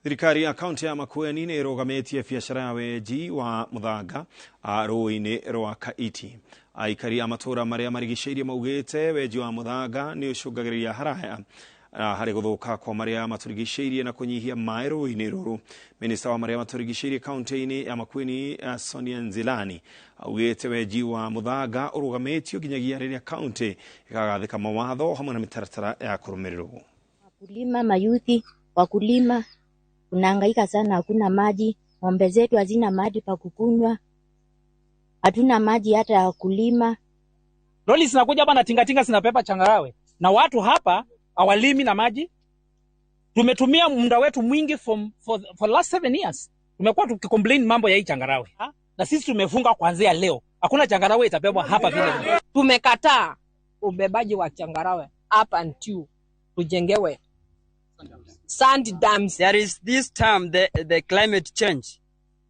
Thirikari ya kaunti ya Makueni nĩ ĩrũgamĩtie biacara ya wenji wa mũthanga rũĩ-inĩ rwa Kaiti. Aikari a matũũra marĩa marigicĩirie maugĩte wenji wa mũthanga nĩ ũcũngagĩrĩria haraya harĩ gũthũka kwa marĩa matũrigicĩirie na kũnyihia maĩ rũĩ-inĩ rũrũ. Minista wa marĩa matũrigicĩirie kaunti-inĩ ya Makueni Sonia Nzilani augĩte wenji wa mũthanga ũrũgamĩtio nginyagia rĩrĩa kaunti ĩkagathĩka mawatho hamwe na mĩtaratara ya kũrũmĩrĩrwo. Wakulima, mayuthi, wakulima tunahangaika sana, hakuna maji, ng'ombe zetu hazina maji pa kukunywa, hatuna maji hata ya kulima. Lori zinakuja hapa na tingatinga zinabeba changarawe na watu hapa hawalimi na maji. Tumetumia muda wetu mwingi for last 7 years tumekuwa tukicomplain mambo ya hii changarawe ha? Na sisi tumefunga kuanzia leo, hakuna changarawe itabebwa hapa vile. Tumekataa ubebaji wa changarawe up until tujengewe sand dams. There is this term, the climate change.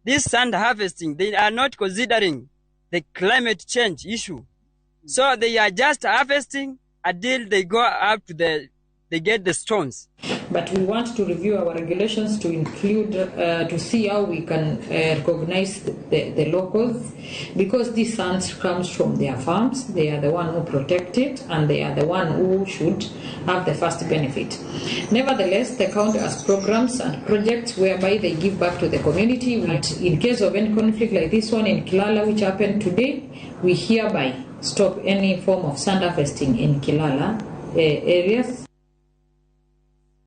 This sand harvesting, they are not considering the climate change issue. So they are just harvesting until they go up to the, they get the stones. But we want to review our regulations to include, to see how we can recognize the locals, because this sand comes from their farms. They are the one who protect it, and they are the one who should have the first benefit. Nevertheless, the county has programs and projects whereby they give back to the community. And in case of any conflict like this one in Kilala, which happened today, we hereby stop any form of sand harvesting in Kilala areas.